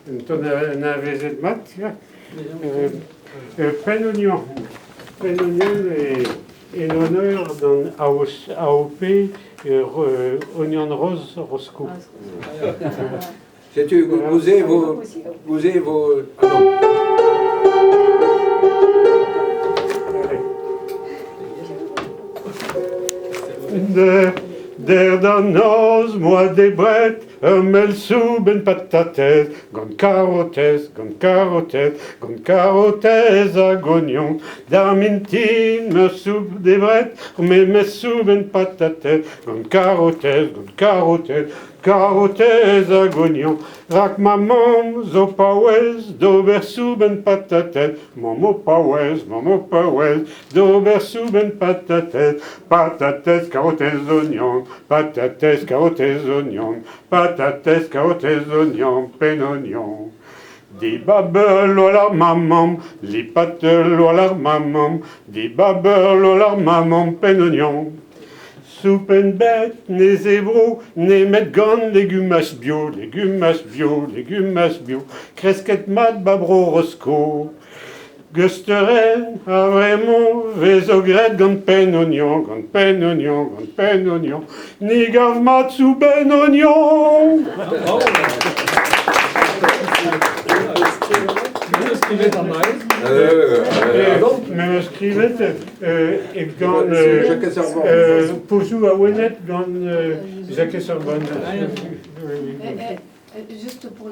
Un ton anavezet mat, ya. Penn ognon. Penn ognon en honneur d'an AOP Ognon Rose Roscoe. Setu gouze vo gouze vo ah non. Der, der d'an noz 'moa debret ur mell soubenn patatez gant karotez, gant karotez, gant karotez hag ognon. D'ar mintin 'm eus soub debret ur memes soubenn patatez gant karotez, gant karotez, Karotez hag ognon, rak ma mamm zo paouez d'ober soubenn patatez. Mamm o paouez, mamm o paouez d'ober soubenn patatez. Patatez, karotez, ognon, patatez, karotez, ognon, patatez, karotez, ognon, penn ognon. Dibab ul loar ma mamm, lipat ul loar ma mamm, dibab ul loar ma mamm, penn ognon. Soupenn bet ne zebro nemet gant legumaj bio, legumaj bio, legumaj bio, kresket mat 'ba bro Rosko. Geusteurenn a-vremañ 'vezo graet gant penn ognon, gant penn ognon, gant penn ognon. Ni gav mat soubenn ognon! Skrivet an aez. Me 'meus skrivet gant Jacques Servan. Pozioù awenet gant Jacques Servan. Juste pour